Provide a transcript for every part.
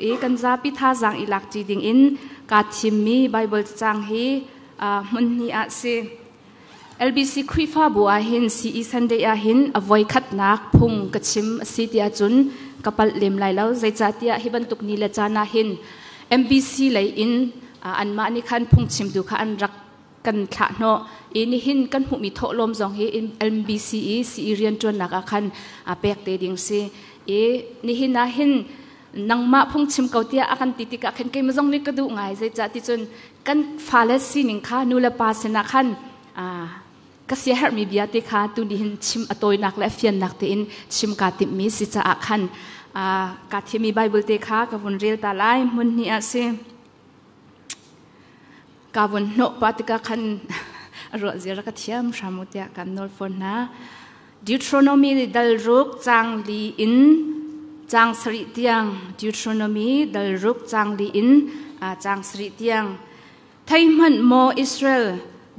I kan zapi thazaang I lak ṭi ding in kaa thimmi Bible cacang hi hmun hnih ah si. LBC Khrihfabu ah hin CE Sunday ah hin a voi khatnak phung ka chim a si ti ahcun ka palh lem lai lo. Zeicahtiah hi bantuk ni le caan ah hin MBC lei in anmah nih khan phungchimtu kha an rak kan thlah hnawh i nihin kan hmuhmi thawhlawm zong hi MBC i CE rianṭuannak ah khan pek te ding si. I nihin ah hin nangmah phungchim ko tiah a kan ti tikah khan keimah zong nih ka duh ngai. Zeicah ti cun kan fale sining kha nu le pa sinah khan ka siaherhmi bia te kha tu ni hin chim a tawinak le a fiannak tein chim kaa timhmi si caah khan kaa thimmi Bible te kha ka vun rel ta lai. Hmun hnih ah si ka vun hnawh pa tikah khan ruah zira ka thiam hram u tiah kan nawl fawn hna. Deuteronomy dal ruk caang li in caang sarih tiang. Deuteronomy dal ruk caang li in caang sarih tiang. Thei hmanh maw Israel,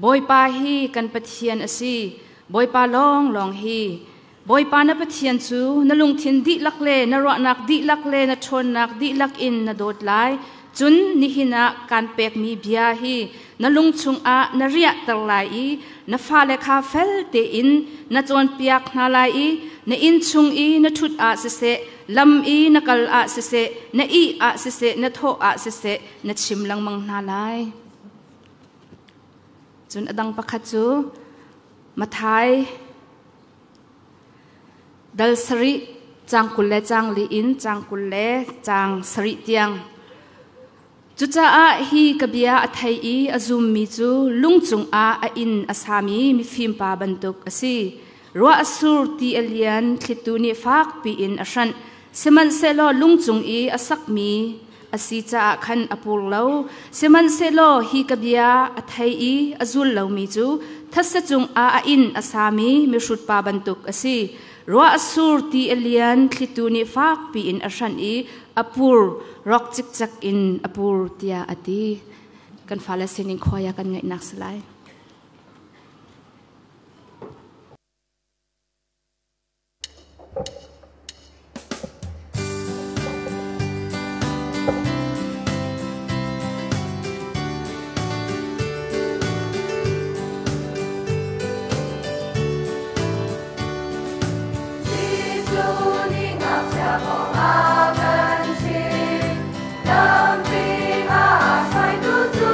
Bawipa hi kan Pathian a si, Bawipa lawng lawng hi. Bawipa na Pathian cu na lungthin dihlak le na ruahnak dihlak le na ṭhawnnak dihlak in na dawt lai. Cun nihin ah kaan pekmi bia hi na lung chungah na riahter lai i na fale kha fel tein na cawnpiak hna lai i na inn chung i na ṭhut ah siseh, lam i na kal ah siseh, na ih ah siseh, na thawh ah siseh, na chim lengmang hna lai. Cun a dang pakhat cu Matthai dal sarih caang 20 le caang li in caang 20 le caang sarih tiang. Cucaah hi ka bia a thei i a zummi cu lung cungah a inn a sami mifim pa bantuk a si. Ruah a sur, ti a lian, thlitu nih fak piin a hranh. Sihmanhsehlaw lung cung i a sakmi a si caah khan a pur lo. Sihmanhsehlaw hi ka bia a thei i a zul lomi cu thetse cungah a inn a sami mihrut pa bantuk a si. Ruah a sur, ti a lian, thlitu nih fak piin a hranh i a pur, rawk cikcek in a pur, tiah a ti. Kan fale sinin khuai ah kan ngaihnak si lai. Jesuh nih ngakchia kong a kan chimh, lampi a hruaitu cu.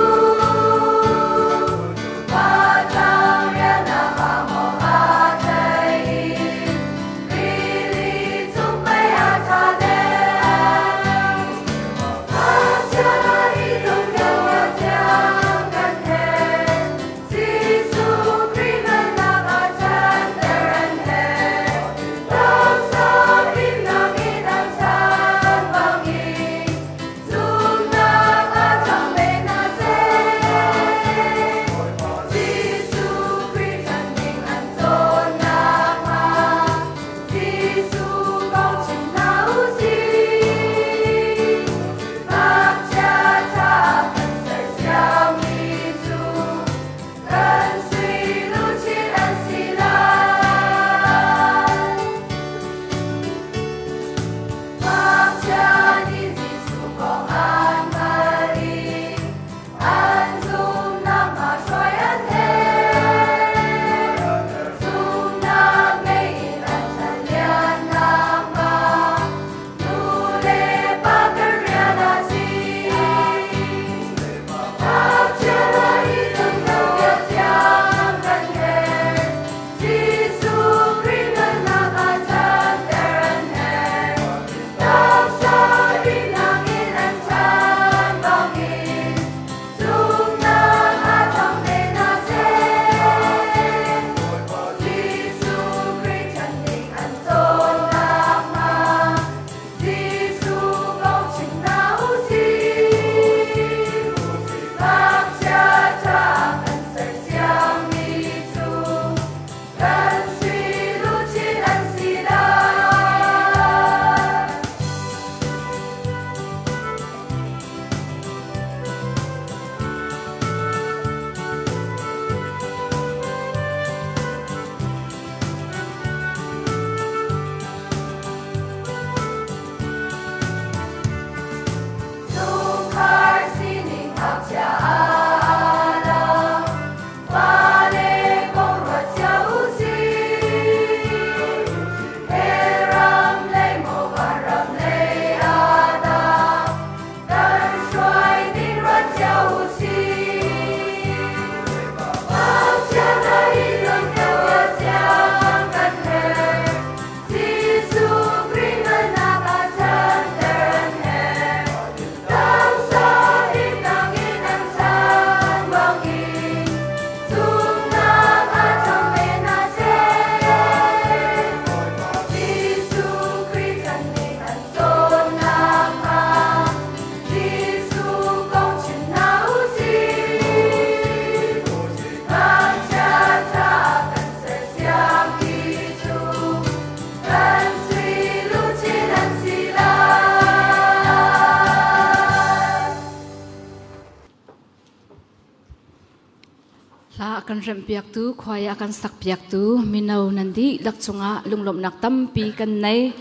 kan remhpiaktu, khuai a kan sakpiaktu mino nan dihlak cungah lunglawmhnak tampi kan nei.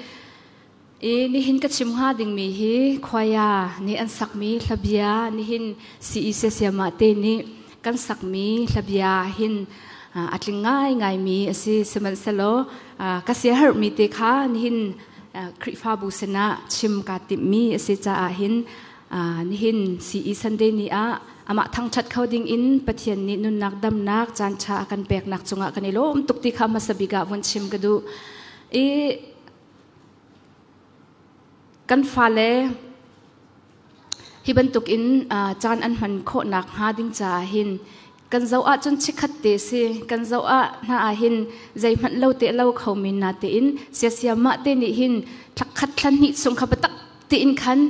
I nihin ka chim hnga dingmi hi khuaia nih an sakmi hlabia nihin CEC siama te nih kan sakmi hlabia hin a tling ngaingaimi a si. Sihmanhsehlaw ka siaherhmi te kha nihin Khrihfabu sinah chim kaa timhmi a si caah hin nihin CE Sunday ni ah amah thangṭhat kho ding in Pathian nih nunnak damnak caan ṭha a kan peknak cungah kan i lawm tuk ti kha hmasa bik ah vun chim ka duh. I kan fale hi bantuk in caan an hman khawhnak hnga ding caah hin kan zoh ahcun chikkhat te si kan zoh ah hna ah hin zeihmanh lo te lo kho men na tein siasiam mah te nih hin thlakhat thlan hnih chung kha biatak tein khan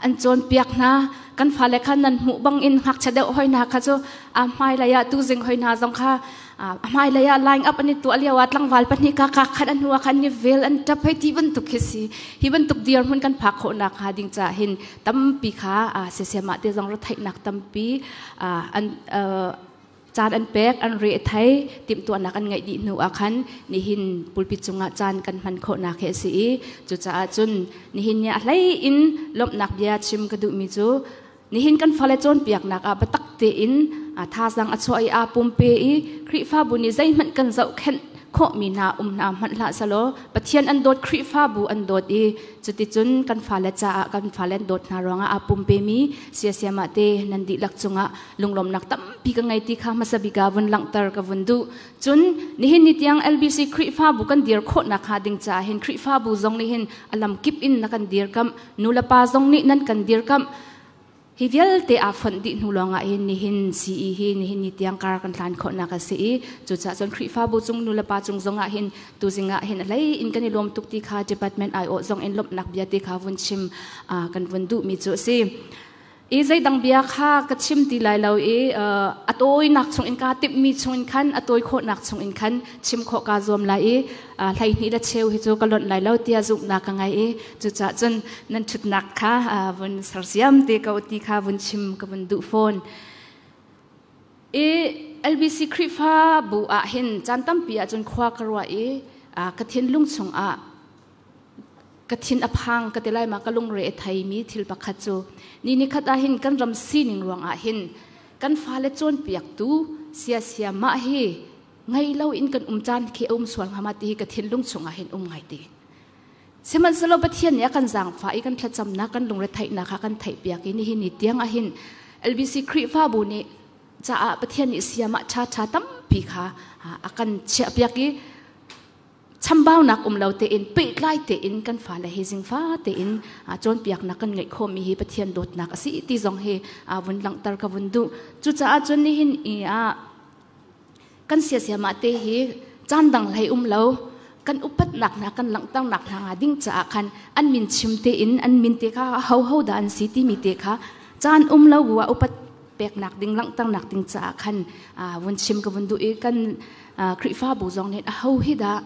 an cawnpiak hna. Kan fale kha nan hmuh bang in ngakchia deuh hoi hna kha cu a hmailei ah tuzing hoi hna zong kha a hmailei ah line up an i tuah lio ah tlangval pahnih ka ka khan an hnu ah khan ni vel an ṭap hei ti bantuk khi si. Hi bantuk dirhmun kan phak khawhnak hnga ding caah hin tampi kha siasiam ah te zong retheihnak tampi an caan an pek an re thei timhtuahnak an ngeih dih hnu ah khan nihin pulpit cungah caan kan hman khawhnak hi a si i cucaah cun nihin ni a hlei in lawmhnak bia chim ka duhmi cu nihin kan fale cawnpiaknak ah biatak tein thazaang a chuah i aa pumpe i Khrihfabu nih zeihmanh kan zohkhenh khawhmi hna um hna hmanh hlah selaw Pathian an dawt, Khrihfabu an dawt i cuticun kan fale caah kan fale an dawt hna ruangah aa pumpemi siasiam ah te nan dihlak cungah lunglawmnak tampi ka ngei ti kha hmasa bik ah vun langhter ka vun duh. Cun nihin ni tiang LBC Khrihfabu kan dir khawhnak hnga ding caah hin Khrihfabu zong nih hin a lam kip in na kan dirkamh, nu le pa zong nih nan kan dirkamh. Hi vialte aa fonh dih hnu lawngah hin nihin CE hi nihin ni tiang kar kan hlan khawhnak a si i cucaah cun Khrihfabu cung nu le pa cung zongah hin tuzing ah hin a hlei in kan i lawm tuk ti kha department aiawh zong in lawmhnak bia te kha vun chim kan vun duhmi cu a si. I zeidang bia kha ka chim ti lai lo i a tawinak chung in kaa timhmi chung in khan a tawi khawhnak chung in khan chim khawh kaa zuam lai i 12 le cheu hi cu ka lonh lai lo tiah zumhnak ka ngei i cucaah cun nan ṭhutnak kha vun sersiam te ko ti kha vun chim ka vun duh fawn. I LBC Khrihfabu ah hin caan tampi ah cun khua ka ruah i ka thinlung chungah ka thin a phang ka ti lai ma, ka lungre a theimi thil pakhat cu ni ni khat ah hin kan ram sining ruangah hin kan fale cawnpiaktu siasia mah hi ngei lo in kan um caan khi a um sual hnga ma ti hi ka thinlung chungah hin um ngai ti. Sihmanhsehlaw Pathian nih a kan zaangfah i kan thlacamnak kan lungretheihnak kha kan theihpiak i nihin ni tiang ah hin LBC Khrihfabu nih caah Pathian nih siam ah ṭha ṭha tampi kha a kan chiahpiak i chambaunak um lo tein pehtlai tein kan fale hi zingfa tein cawnpiaknak kan ngeih khawhmi hi Pathian dawtnak a si ti zong hi vun langhter ka vun duh. Cucaah cun nihin i ah kan siasiamah te hi caan dang hlei um lo kan upatnak hna kan langhternak hna nga ding caah khan an min chim tein an min te kha ho ho dah an si timi te kha caan um lo bu ah upat peknak ding langhternak ding caah khan vun chim ka vun duh i kan Khrihfabu zong nih a ho hi dah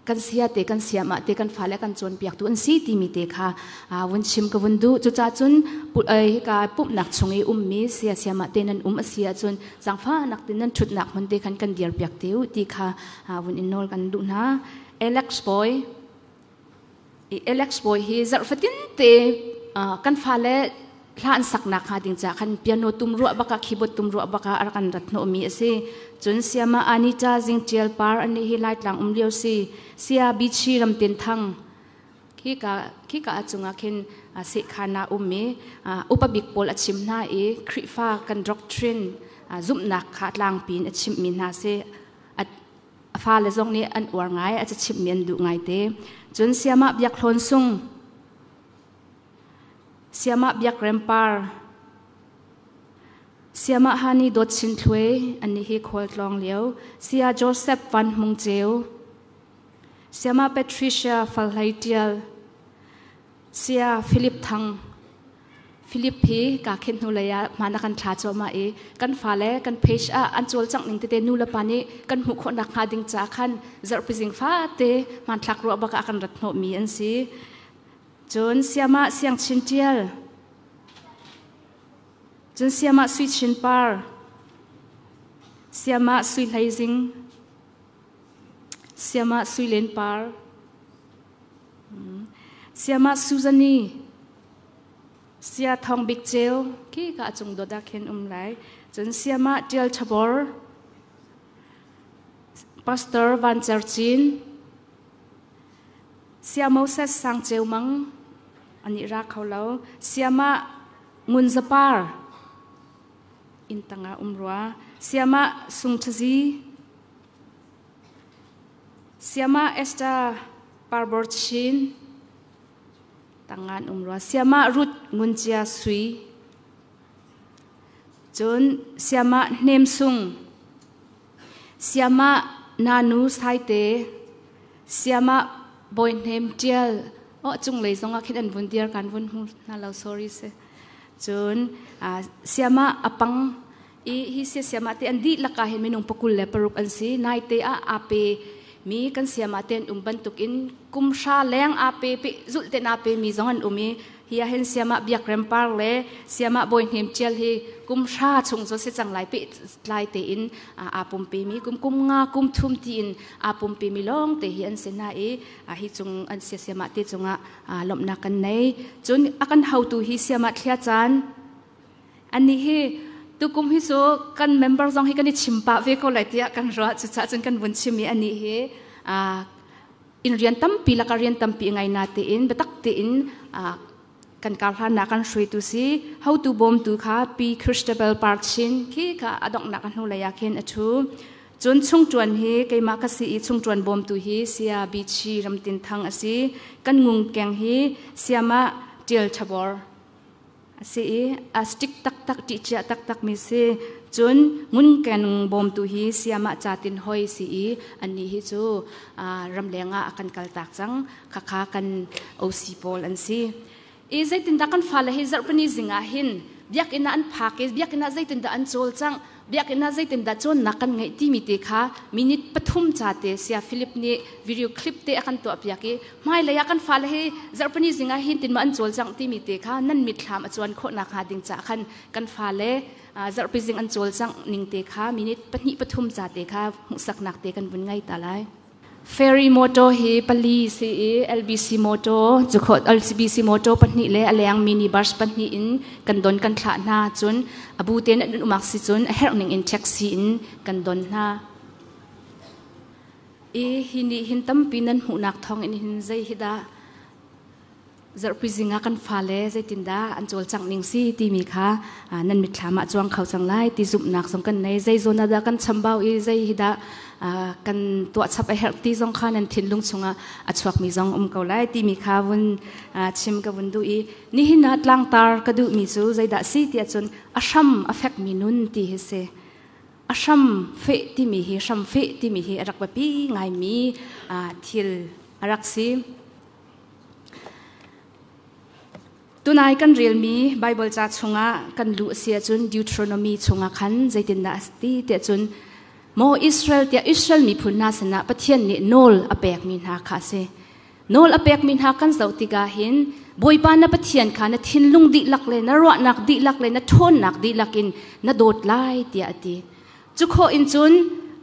kan sia te kan siamah te kan fale kan cawnpiaktu an si timi te kha vun chim ka vun duh. Cucaah cun hika pumhnak chung i ummi sia siamah te nan um a si ahcun zaangfahnak te nan ṭhutnak hmun te khan kan dirpiak te u ti kha vun in nawl kan duh hna. Alex Boy, Alex Boy hi zarh fatin te kan fale hla an saknak hnga ding caah khan piano tum ruah baka keyboard tum ruah baka a rak an rat hnawhmi a si. Cun Siama Anita Zing Tial Par ani hi Laitlang um lio si. Sia Bichi Ramtin Thang khi ka khi ka chungah khin sehkhana um i upa bik pawl a chim hna i Khrihfa kan doctrine zumhnak kha tlangpi in a chimhmi hna si. A fale zong nih an uar ngai, a chimhmi an duh ngai te. Cun Siama Biak Hlawn Sung, Siamah Biak Rem Par, Siamah Hani Dawt Chin Thluai, annih hi khualtlawng lio, Saya Joseph Van Hmung Ceu, Siamah Patricia Fal Hlei Ṭial, Saya Philip Thang, Philip hi kaa khen hnu lei ah hmaan a kan thla cuahmah i kan fale kan page ah an cawlcangh ning tete nu le pa nih kan hmuh khawhnak hnga ding caah khan zarhpi zing fate hmanthlak ruah bak ah a kan rat hnawhmi an si. Cun Siamah Siang Chin Ṭial, cun Siamah Sui Chin Par, Siamah Sui Hlei Zing, Siamah Sui Len Par, Siamah Suzani, Sia Thawng Bik Ceu, khi ka cung dot ah khin um lai. Cun Siamah Tial Thabor, Pastor Van Cer Cin, Sia Moses Sang Ceu Mang, ani ra kho lo. Siamah Ngun Za Par, inn tangah um rua. Siamah Sung Thazi, Siamah Esther Parbor Chin, tangan um rua. Siamah Ruth Ngun Cia Sui, cun Siamah Hnem Sung, Siamah Nanu Saite, Siamah Bawi Hnem Ṭial, oh cunglei zongah khin an vun dir kan vun hmu hna lo, sorry si. Cun Siamah Apang i hi sia siamah te an dihlak ah hin minung 26 an si. Naite ah aa pe mi kan siamah te an um bantukin kum hra leng aa pe pe zulh ten aa pe mi zong an um i hi ah hin siamah Biakrem Par le siamah Bawi Hnem Ṭial hi kum hra chung cu si cang lai pe tlai tein aa pumpe mi kum kum nga kum thum tiin aa pumpe mi lawng te hi an si hna i hi cung an sia siamah te cungah lawmhnak kan nei. Cun a kan hautu hi siamah Thlia Caan annih hi tukum hi cu kan member zong hi kan i chim pah ve ko lai tiah kan ruah. Cucaah cun kan vun chim i anih hi in rian tampi laka rian tampi ngai na tein biatak tein kan karhlan kan hruaitu si. Hotu bawmtu kha Pi Christabel Parchin khi kha adonghnak a hnu lei ah khin a thu. Cun chungṭuan hi keimah ka si i chungṭuan bawmtu hi Sia Bichi Ramtin Thang a si. Kan ngung keng hi Siamah Tial Thabor a si i a stick taktak ṭihcia taktak mi si. Cun ngunken bawmtu hi Siamah Catin Hoi si i annih hi cu ramleng ah a kan kaltak cang. Khakha kan OC pawl an si. I zeitindah kan fale hi zarhpini zing ah hin biakinn ah an phak i biakinn ah zeitindah an cawlcangh, biakinn ah zeitindah cawnnak kan ngeih timi te kha minute 3 ca te Sia Philip nih video clip te a kan tuahpiak i hmailei ah kan fale hi zarhpini zing ah hin tin ma an cawlcangh timi te kha nan mitthlam a cuan khawh nakhnga ding caah khan kan fale zarhpi zing an cawlcangh ning te kha minute 2 3 ca te kha hmuhsaknak te kan vun ngei ta lai. Ferry motor hi pali si i LBC motor cukhawt LCBC motor pahnih le a leng mini bus pahnih in kan don kan thlah hna. Cun a bu tein an umak si cun a herh ning in taxi in kan don hna. I hi nih hin tampi nan hmuhnak thawng in hin zei hi dah zarhpi zing ah kan fale zeitindah an cawlcangh ning si timi kha nan mitthlam ah cuang kho cang lai ti zumhnak zong kan nei. Zei zawn ah dah kan chambau i zei hi dah kan tuah chap a herh ti zong kha nan thinlung chungah a chuakmi zong um ko lai timi kha vun chim ka vun duh i nihin ah tlangtar ka duhmi cu zeidah si tiah cun a hram a fekmi nun ti hi si. A hram feh timi hi hram feh timi hi a rak biapi ngaimi thil a rak si. Tunai kan relmi Bible ca chungah kan luh si ahcun Deuteronomy chungah khan zeitindah a ti tiah cun maw Israel tiah Israel miphun hna sinah Pathian nih nawl a pekmi hna kha a si. Nawl a pekmi hna kan zoh tikah hin Bawipa na Pathian kha na thinlung dihlak le na ruahnak dihlak le na ṭhawnnak dihlak in na dawt lai tiah a ti. Cu khawh in cun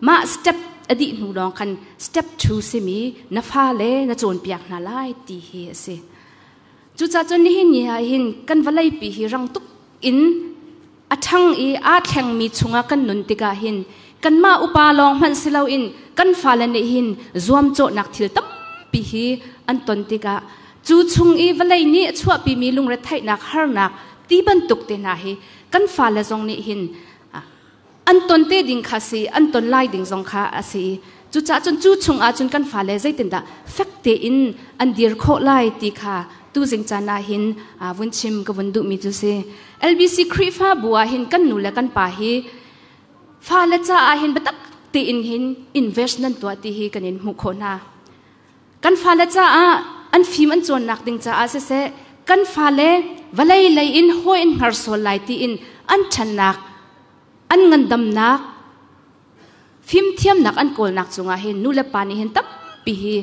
mah step a dih hnu lawng khan step 2 simi na fale na cawnpiak hna lai ti hi a si. Cucaah cun nihin ni ah hin kan vawleipi hi rang tuk in a ṭhang i aa thlengmi chungah kan nun tikah hin kanmah upa lawng hmanh si loin kan fale nih hin zuamcawhnak thil tampi hi an ton tikah cu chung i vawlei nih a chuahpimi lungretheihnak harnak ti bantuk te hna hi kan fale zong nih hin an ton te ding kha si, an ton lai ding zong kha a si. Cucaah cun cu chung ah cun kan fale zeitindah fek tein an dir khawh lai ti kha tuzing caan ah hin vun chim ka vun duhmi cu si. LBC Khrihfabu ah hin kan nu le kan pa hi fale caah hin biatak tein hin invest nan tuah ti hi kan in hmuh khawh hna. Kan fale caah an fim an cawnnak ding caah siseh, kan fale vawlei lei in hawi in hngar sual lai tiin an ṭhannak, an ngandamnak, fimthiamnak an kawlnak cungah hin nu le pa nih hin tampi pi hi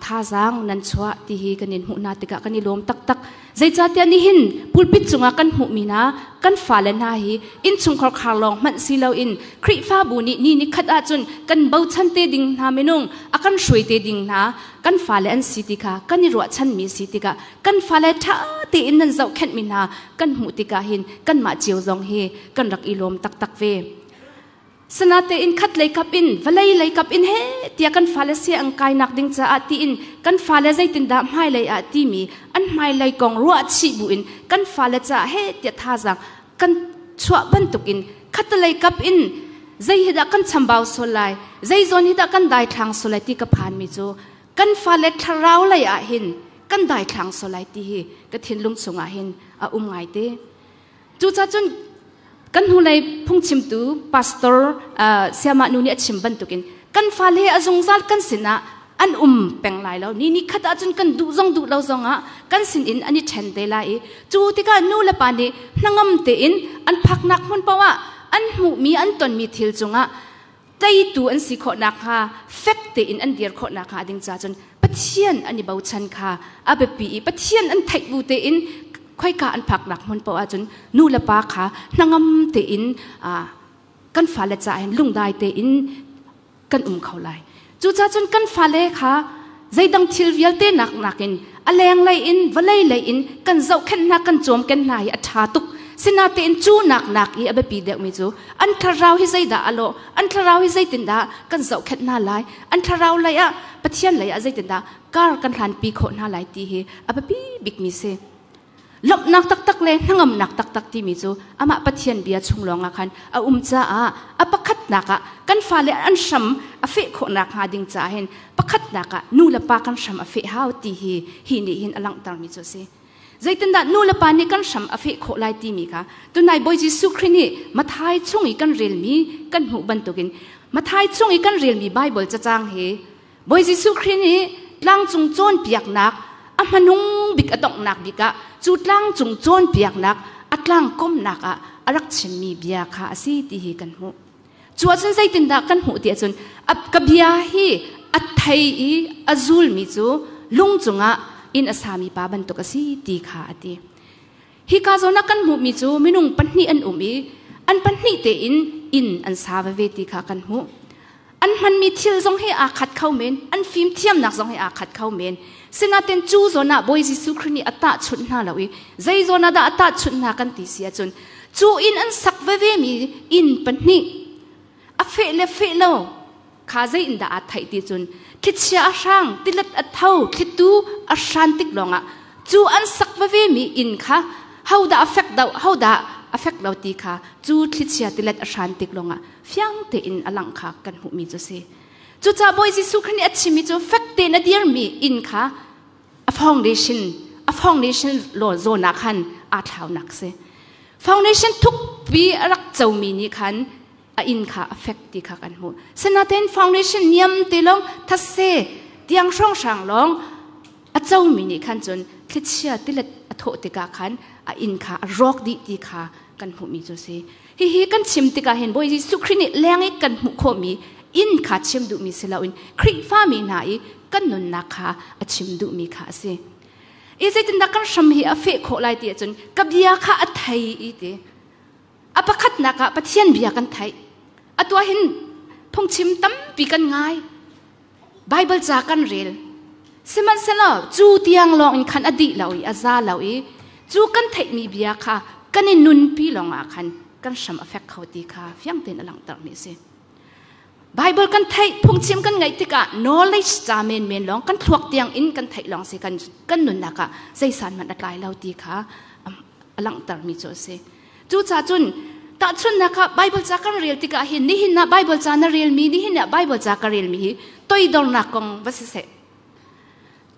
thazaang nan chuah ti hi kan in hmuh hna tikah kan i lawm taktak. Zeicahtiah nihin pulpit cungah kan hmuhmi hna kan fale hna hi innchungkhar khar lawng hmanh si loin Khrihfabu nih ni ni khat ahcun kan bochan te ding hna minung a kan hruai te ding hna kan fale an si ti kha kan i ruahchanmi si tikah kan fale ṭha tein nan zohkhenhmi hna kan hmuh tikah hin kanmah cio zong hi kan rak i lawm taktak ve. Sinatein khat lei kap in vawlei lei kap in he tiah kan fale sia an kainak ding caah tiin kan fale zeitindah hmailei ah timi an hmailei kong ruah chih buin kan fale caah he tiah thazaang kan chuah bantukin khatalei kap in zei hi dah kan chambau sual lai, zei zawn hi dah kan daithlang sual lai ti ka phanmi cu kan fale thlarau lei ah hin kan daithlang sual lai ti hi ka thinlung chungah hin a um ngai te. Cucacun kan hnulei phungchimtu pastor Siama nu nih a chim bantukin kan fale a zungzal kan sinah an um peng lai lo. Ni ni khat ahcun kan duh zong duh lo zongah kan sinin an i ṭhen te lai i cu tikah nu le pa nih hnangam tein an phaknak hmun paoh ah an hmuhmi an tonmi thil cungah teitu an si khawh nakhnga fek tein an dir khawh nakhnga ding ca cun Pathian an i bochan kha a biapi i Pathian an theih bu tein khoika an phaknak hmun paoh ahcun nu le pa kha hnangam tein kan fale caah hin lungdai tein kan um kho lai. Cucaah cun kan fale kha zeidang thil vialte nak nakin a lenglei in vawlei lei in kan zohkhenh hna, kan cawmken hna hi a ṭha tuk. Sinatein cu nak nak i a biapi deuhmi cu an thlarau hi zeidah a lawh, an thlarau hi zeitindah kan zohkhenh hna lai, an thlarau lei ah Pathian lei ah zeitindah kar kan hlanpi khawh hna lai ti hi a biapi bikmi si. Lawmhnak taktak le hnangamnak taktak timi cu amah Pathian bia chung lawngah khan a um caah a pakhatnak ah kan fale an hram a feh khawhnak hnga ding caah hin pakhatnak ah nu le pa kan hram a feh hau ti hi hi nih hin a langhtermi cu a si. Zeitindah nu le pa nih kan hram a feh khawh lai timi kha tunai Bawi Jesuh Khrih nih Mathai chung i kan relmi kan hmuh bantukin Mathai chung i kan relmi Baibal cacang hi Bawi Jesuh Khrih nih tlangcung cawnpiaknak a hmanung bik a donghnak bik ah cu tlangcung cawnpiaknak a tlangkomnak ah a rak chimmi bia kha a si ti hi kan hmuh. Cu ahcun zeitindah kan hmuh ti ahcun ka bia hi a thei i a zulmi cu lung cungah inn a sami pa bantuk a si ti kha a ti. Hika zawn ah kan hmuhmi cu minung pahnih an um i an pahnih tein inn an sa veve ti kha kan hmuh. An hmanmi thil zong hi aa khat kho men, an fimthiamnak zong hi aa khat kho men. Sinain cu zawn ah Bawi Jesuh Khrih nih a tahchunh hna lo i zei zawn ah dah a tahchunh hna kan ti si ahcun cu inn an sak veve mi inn pahnih a feh le feh lo kha zei in dah aa theih ti cun thlichia a hrang, tilet a tho, thlitu a hran tik lawngah cu an sak veve mi inn kha hodah a fek deuh, hodah a fek lo ti kha cu thlichia tilet a hran tik lawngah fiang tein a langh kha kan hmuhmi cu si. Cucaah Bawi Jesuh Khrih nih a chimmi cu fek tein a dirmi inn kha a foundation a foundation law zawn ah khan aa thlaunak si. Foundation thukpi a rak comi nih khan a inn kha a fek ti kha kan hmuh. Sinain foundation niam te lawng thase tiang hrawnghrang lawng a comi nih khan cun thlichia tilet a thawh tikah khan a inn kha a rawk dih ti kha kan hmuhmi cu si. Hihi kan chim tikah hin Bawi Jesuh Khrih nih leng i kan hmuh khawhmi inn kha chim duhmi si loin Khrihfami hna i kan nunnak kha a chim duhmi kha a si. I zeitindah kan hram hi a feh khawh lai ti ahcun ka bia kha a thei i ti. A pakhatnak ah Pathian bia kan theih. Atu ah hin phungchim tampi kan ngai. Baibal ca kan rel. Sihmanhsehlaw cu tiang lawng in khan a dih lo i a za lo i cu kan theihmi bia kha kan i nunpi lawngah khan kan hram a fek kho ti kha fiang tein a langhtermi a si. Baibal kan theih, phungchim kan ngaih tikah knowledge ca menmen lawng kan thluak tiang in kan theih lawng si kan kan nunnak ah zeisan hmanh a tlai lo ti kha a langhtermi cu a si. Cucaah cun tahchunhnak ah Baibal ca kan rel tikah hin nihin ah Baibal ca na relmi, nihin ah Baibal ca ka relmi hi toidornak kong va siseh.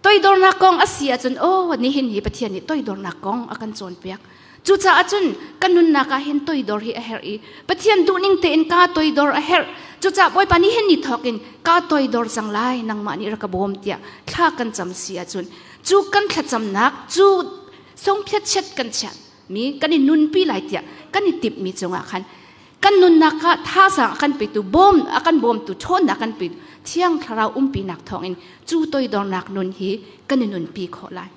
Toidornak kong a si ahcun aw nihin hi Pathian nih toidornak kong a kan cawnpiak. Cucaah cun kan nunnak ah hin toidor hi a herh i Pathian duhning tein kaa toidor a herh. Cucaah Bawipa nihin ni thawk in kaa toidor cang lai nangmah nih rak ka bawm tiah thla kan cam si ahcun cu kan thlacamnak cu songphiat chiat kan chiah mi kan i nunpi lai tiah kan i timhmi cungah khan. Kan nunnak ah thazaang a kan petu, bawm a kan bawmtu, ṭhawnnak a kan petu Thiang Thlarau umpinak thawngin cu toidornak nun hi kan i nunpi khawh lai.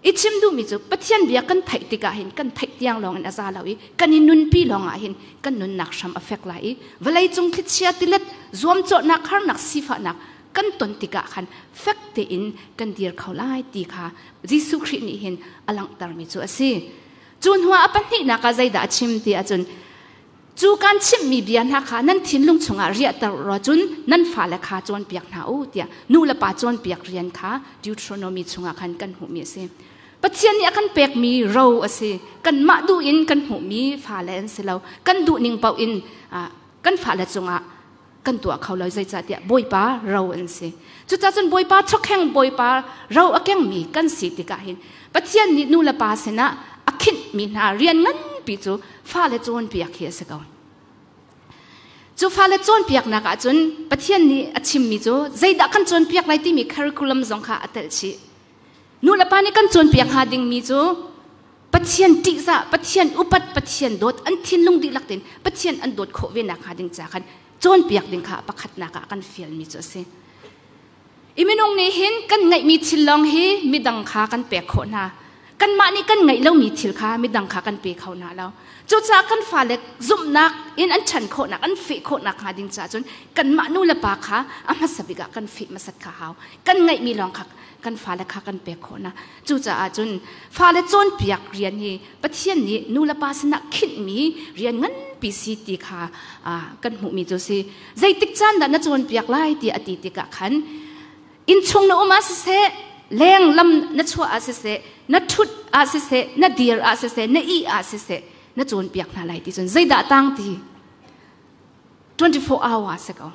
I chim duhmi cu Pathian bia kan theih tikah hin kan theih tiang lawng in a za lo i kan i nunpi lawng ah hin kan nunnak hram a fek lai i vawleicung thlichia tilet zuamcawhnak harnak sifahnak kan ton tikah khan fek tein kan dir kho lai ti kha Jesuh Khrih nih hin a langhtermi cu a si. Cu hnuah a pahnihnak ah zeidah a chim ti ahcun cu kan chimhmi bia hna kha nan thinlung chungah riahter ulaw cun nan fale kha cawnpiak hna u tiah nu le pa cawnpiak rian kha Deuteronomy chungah khan kan hmuhmi a si. Pathian nih a kan pekmi ro a si. Kanmah duh in kan hmuhmi fale an si lo. Kan duh ning paoh in kan fale cungah kan tuah kho lo zeicahtiah Bawipa ro an si. Cucaah cun Bawipa chokhleng Bawipa ro a kengmi kan si tikah hin Pathian nih nu le pa sinah a khinhmi hna rian nganpi cu fale cawnpiak hi a si ko. Cu fale cawnpiaknak ah cun Pathian nih a chimmi cu zeidah kan cawnpiak lai timi curriculum zong kha a telh chih. Nu le pa nih kan cawnpiak hnga dingmi cu Pathian ṭihzah, Pathian upat, Pathian dawt, an thinlung dihlak tein Pathian an dawt khawh ve nakhnga ding ca khan cawnpiak ding kha pakhatnak ah kan fialmi cu a si. I minung nih hin kan ngeihmi thil lawng hi midang kha kan pek khawh hna. Kanmah nih kan ngeih lomi thil kha midang kha kan pe kho hna lo. Cucaah kan fale zumhnak in an ṭhan khawhnak, an feh khawhnak hnga ding caah cun kanmah nu le pa kha a hmasa bik ah kan feh hmasat kha hau. Kan ngeihmi lawng kha kan fale kha kan pek khawh hna. Cucaah cun fale cawnpiak rian hi Pathian nih nu le pa sinah khinhmi rian nganpi si ti kha kan hmuhmi cu si. Zeitik caan dah na cawnpiak lai ti a ti tikah khan innchung na um ah siseh, leng lam na chuah ah siseh, na ṭhut ah siseh, na dir ah siseh, na ih ah siseh, na cawnpiak hna lai ti cun zeidah tang ti 24 hour si ko.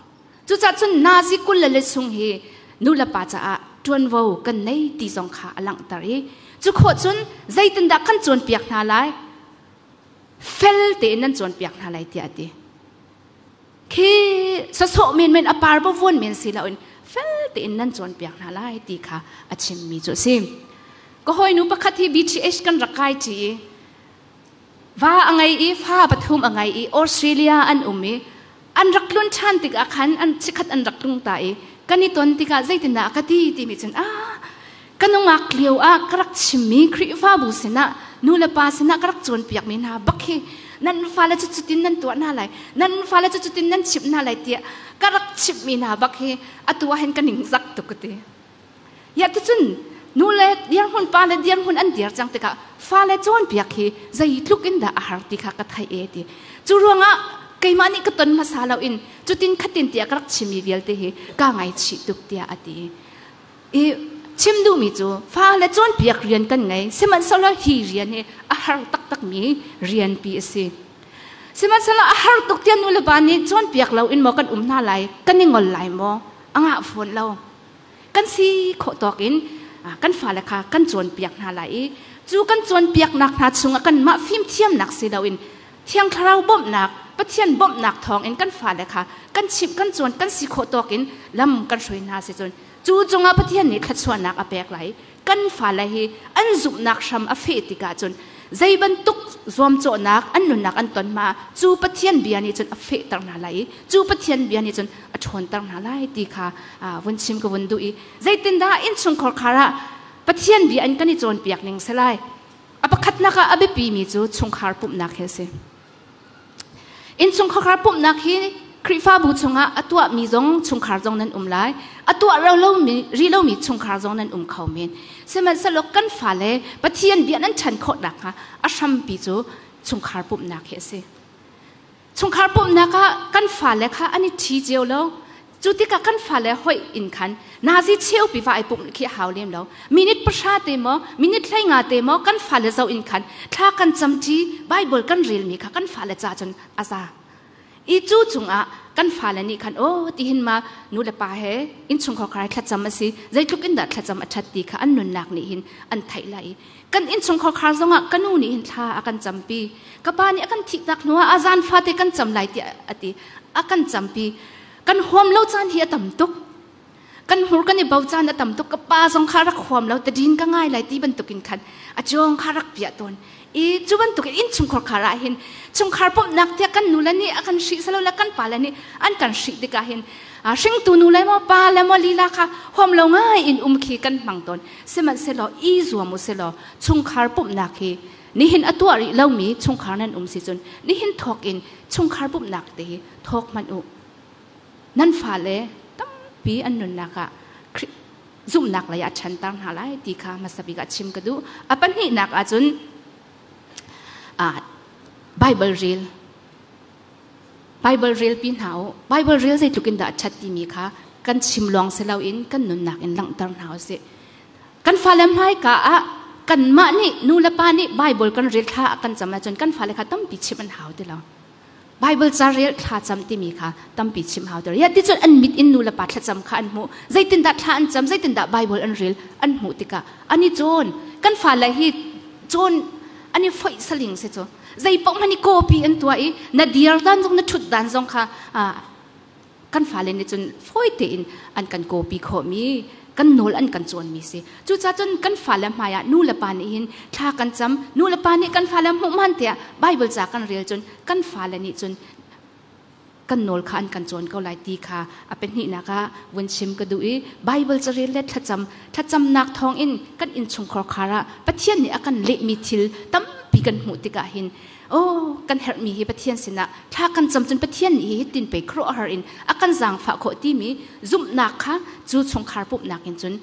Cucaah cun nazi 20 le chung hi nu le pa caah ṭuanvo kan nei ti zong kha a langhter i cu khawh cun zeitindah kan cawnpiak hna lai fel tein nan cawnpiak hna lai tiah a ti. Khi sasawh menmen a par vuan men si loin fel tein nan cawnpiak hna lai ti kha a chimmi cu a si. Ka hawinu pakhat hi BTH kan rak kai ṭi i Va a ngei i fa pathum a ngei i Australia an um i an rak tlun ṭhan tikah khan an chikkhat an rak tlung ta i kan i ton tikah zeitindah a ka ti timi cun ah ka nungak lio ah ka rak chimmi Khrihfabu sinah nu le pa sinah ka rak cawnpiakmi hna bak hi nan fale cu cutin nan tuah hna lai nan fale cu cutin nan chimh hna lai tiah ka rak chimhmi hna bak hi atu ah hin ka ningzak tuk ka ti. Ya ticun nu le dirhmun pa le dirhmun an dir cang tikah fale cawnpiak hi zeitluk in dah a har ti kha ka theih e ti. Cu ruangah keimah nih ka ton hmasa loin cutin khatin tiah ka rak chimmi vialte hi ka ngaichih tuk tiah a ti. I chim duhmi cu fale cawnpiak rian kan ngei sihmanhsehlaw hi rian hi a har taktakmi rianpi a si. Sihmanhsehlaw a har tuk tiah nu le pa nih cawnpiak loin maw kan um hna lai kan i ngol lai maw a ngah fawn lo. Kan si khawh tawk in kan fale kha kan cawnpiak hna lai i cu kan cawnpiaknak hna chungah kanmah fimthiamnak si loin Thiang Thlarau bawmhnak, Pathian bawmhnak thawngin kan fale kha kan chimh, kan cawn, kan si khawh tawk in lam kan hruai hna si cun cu cungah Pathian nih thluachuahnak a pek lai. Kan fale hi an zumhnak hram a feh tikah cun zei bantuk zuamcawhnak an nunnak an ton ma cu Pathian bia nih cun a fehter hna lai i cu Pathian bia nih cun a ṭhawnter hna lai ti kha vun chim ka vun duh i zeitindah innchungkhar khar ah Pathian bia in kan i cawnpiak ning si lai. A pakhatnak ah a biapimi cu chungkhar pumhnak hi a si. Innchungkhar pumhnak hi Khrihfabu chungah a tuahmi zong chungkhar zong nan um lai. A tuah lomi ri lomi chungkhar zong nan um kho men. Sihmanhsehlaw kan fale Pathian bia nan ṭhan khawh nakhnga a hrampi cu chungkhar pumhnak hi a si. Chungkhar pumhnak ah kan fale kha an i ṭhi cio lo. Cu tikah kan fale hoih in khan nazi cheupi va ai pumh khi a hau lem lo. Minute 10 te maw, minute 15 te maw kan fale zoh in khan thla kan camṭi, Bible kan relmi kha kan fale ca cun a za. I cu cungah kan fale nih khan aw tihin ma nu le pa he innchungkhar khar thlacam a si zeitluk in dah thlacam a ṭhat ti kha an nunnak nih hin an theih lai i kan innchungkhar khar zongah ka nu nih hin thla a kan campi ka pa nih a kan thih tak hnuah a zan fate kan cam lai tiah a ti a kan campi kan huam lo caan hi a tam tuk. Kan hmur kan i bo caan a tam tuk. Ka pa zong kha rak huam lo, tadin ka ngai lai ti bantukin khan a cawng kha rak piah tawn. I cu bantukin innchungkhar khar ah hin chungkhar pumhnak tiah kan nu le nih a kan hrih salo le kan pa le nih an kan hrih tikah hin hringtu nu le maw pa le maw lila kha huam lo ngai in um khi kan hmang tawn. Sihmanhsehlaw i zuam u silaw chungkhar pumhnak hi nihin a tuah rih lomi chungkhar nan um si cun nihin thawk in chungkhar pumhnak te hi thawk hmanh u. Nan fale tampi an nunnak ah zumhnak lei ah ṭhanter hna lai ti kha hmasa bik ah chim ka duh. A pahnihnak ahcun Bible rel. Bible rel pi hna u. Bible rel zeitluk in dah a ṭhat timi kha kan chim lawng si loin kan nunnak in langhter hna u sih. Kan fale hmaika ah kanmah nih nu le pa nih Bible kan rel thla kan cam ahcun kan fale kha tampi chimh an hau ti lo. Bible ca rel thlacam timi kha tampi chim hau ter. Ya ti cun an mit in nu le pa thlacam kha an hmuh. Zeitindah thla an cam, zeitindah Bible an rel an hmuh tikah an i cawn. Kan fale hi cawn an i foih saling si cu. Zei paoh hmanh i copy an tuah i na dir dan zong na ṭhut dan zong kha kan fale nih cun fawi tein an kan copy khawhmi kan nawl an kan cawnmi si. Cucaah cun kan fale hmaiah nu le pa nih hin thla kan cam, nu le pa nih kan fale hmuh hman tiah Bible ca kan rel cun kan fale nih cun kan nawl kha an kan cawn ko lai ti kha a pahnihnak ah vun chim ka duh i Bible carel le thlacam thlacamnak thawngin kan innchungkhar khar ah Pathian nih a kan lehmi thil tampi kan hmuh tikah hin Oh, kan herhmi hi Pathian sinah thla kan cam cun Pathian nih hi tin pei khuaruahhar in a kan zaangfah khawh timi zumhnak kha cu chungkhar pumhnak in cun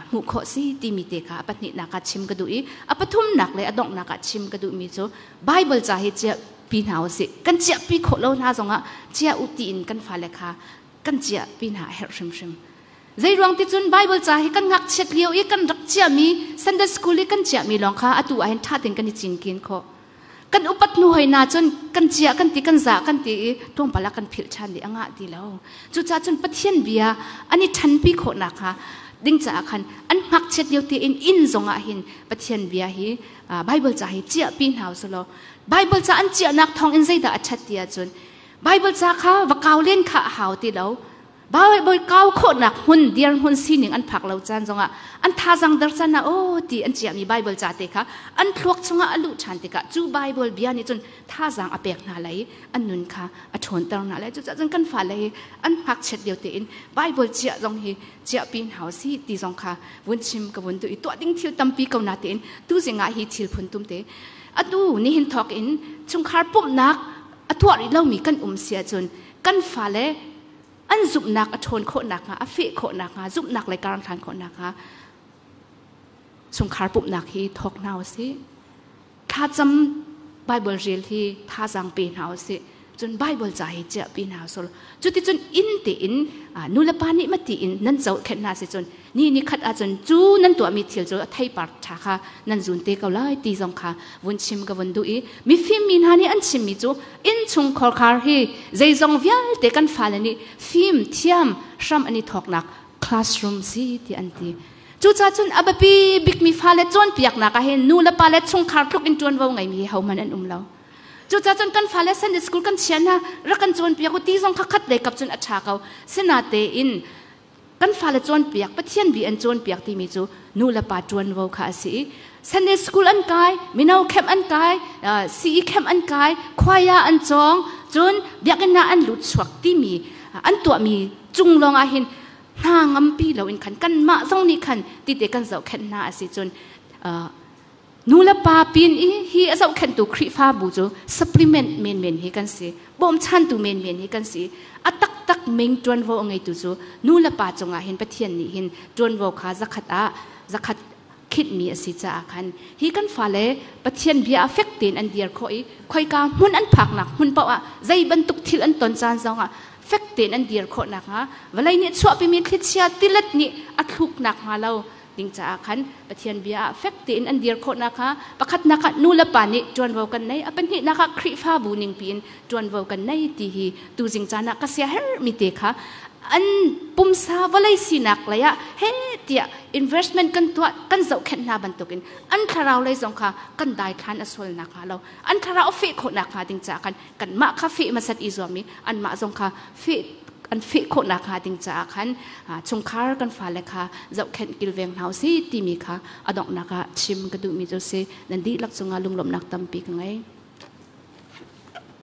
hmuh khawh si timi te kha a pahnihnak ah chim ka duh i a pathumnak le a donghnak ah chim ka duhmi cu Bible ca hi chiah pi hna usih. Kan chiah pi khawh lo hna zongah chia u tiin kan fale kha kan chiah pi hna a herh hrimhrim. Zeiruang ti cun Bible ca hi kan ngakchiat lio i kan rak chiahmi Sunday school i kan chiahmi lawng kha atu ah hin ṭha tein kan i cinken khawh. Kan upat hnu hoi na cun kan chia kan ti kan zah kan ti i tlawmpal ah kan philh ṭhan dih a ngah ti lo. Cucaah cun Pathian bia an i ṭhanpi khawhnak kha ding caah khan an ngakchiat lio tein inn zongah hin Pathian bia hi Bible ca hi chiahpi hna usih Bible ca an chiahnak thawng in zeidah a ṭhat ti ahcun Bible ca kha va kau len kha a hau ti lo. Bawi kau khawhnak hmun dirhmun sining an phak lo caan zongah an thazang der caan ah aw ti an chiahmi Bible ca te kha an thluak chungah a luh ṭhan tikah cu Bible bia nih cun thazang a pek hna lai i an nun kha a ṭhawnter hna lai. Cucaah cun kan fale hi an ngakchiat lio tein Bible chiah zong hi chiahpi hna u sih ti zong kha vun chim ka vun duh i tuah ding thil tampi ko na tein tuzing ah hi thil phun tum te atu nihin thawk in chungkhar pumhnak a tuah rih lomi kan um si ahcun kan fale an zumhnak a ṭhawn khawh nakhnga, a feh khawh nakhnga, zumhnak le kar an hlan khawh nakhnga chungkhar pumhnak hi thawk hna u sih. Thlacam Bible rel hi thazaang pe hna u sih. Cun Bible ca hi chiahpi hna u sih. Cuticun inn tein nulepa nih mati in nan zohkhenh hna si cun ni ni khat ahcun cu nan tuahmi thil cu a theipar ṭha kha nan zun te ko lai ti zong kha vun chim ka vun duh i mifim mi hna nih an chimmi cu innchung khorkhar hi zeizong vialte kan fale nih fim thiam hram an i thawknak classroom si ti an ti. Cucaah cun a biapi bikmi fale cawnpiaknak ah hin nu le pa le chungkhar tluk in ṭuanvo ngeimi hi hohmanh an um lo. Cucaah cun kan fale Sunday school kan chia hna rak kan cawnpiak u ti zong kha khat lei kap cun a ṭha ko. Sinatein kan fale cawnpiak Pathian bi an cawnpiak timi cu nu le pa ṭuanvo kha a si i Sunday school an kai, mino camp an kai, CE camp an kai, choir an cawng, cun biakinn ah an lut chuak timi an tuahmi cung lawng ah hin hna ngampi loin khan kanmah zong nih khan tite kan zohkhenh hna a si cun Nu le pa pin i hi a zohkhenhtu Khrihfabu cu supplement menmen hi kan si. Bawmchantu menmen hi kan si. A taktak ming ṭuanvo a ngeitu cu nu le pa cungah hin Pathian nih hin ṭuanvo kha zakhat ah zakhat khinhmi a si caah khan hi kan fale Pathian bia ah fek tein an dir khawh i khoika hmun an phaknak hmun paoh ah zei bantuk thil an ton caan zongah fek tein an dir khawh nakhnga vawlei nih chuahpimi thlichia tilet nih a thluk nakhnga lo ding caah khan Pathian bia ah fek tein an dir khawh nakhnga pakhatnak ah nu le pa nih ṭuanvo kan nei, a pahnihnak ah Khrihfabu ningpi in ṭuanvo kan nei ti hi tuzing caan ah ka siaherhmi te kha an pumsa vawlei sinak lei ah he tiah investment kan tuah kan zohkhenh hna bantukin an thlarau lei zong kha kan daithlan a sual nakhnga lo an thlarau a feh khawh nakhnga ding caah khan kanmah kha feh hmasat i zuam i anmah zong kha feh. An feh khawhnak hnga ding caah khan chungkhar kan fale kha zohkhenh kilveng hna usih timi kha a donghnak ah chim ka duhmi cu si. Nan dihlak cungah lunglawmhnak tampi ka ngei.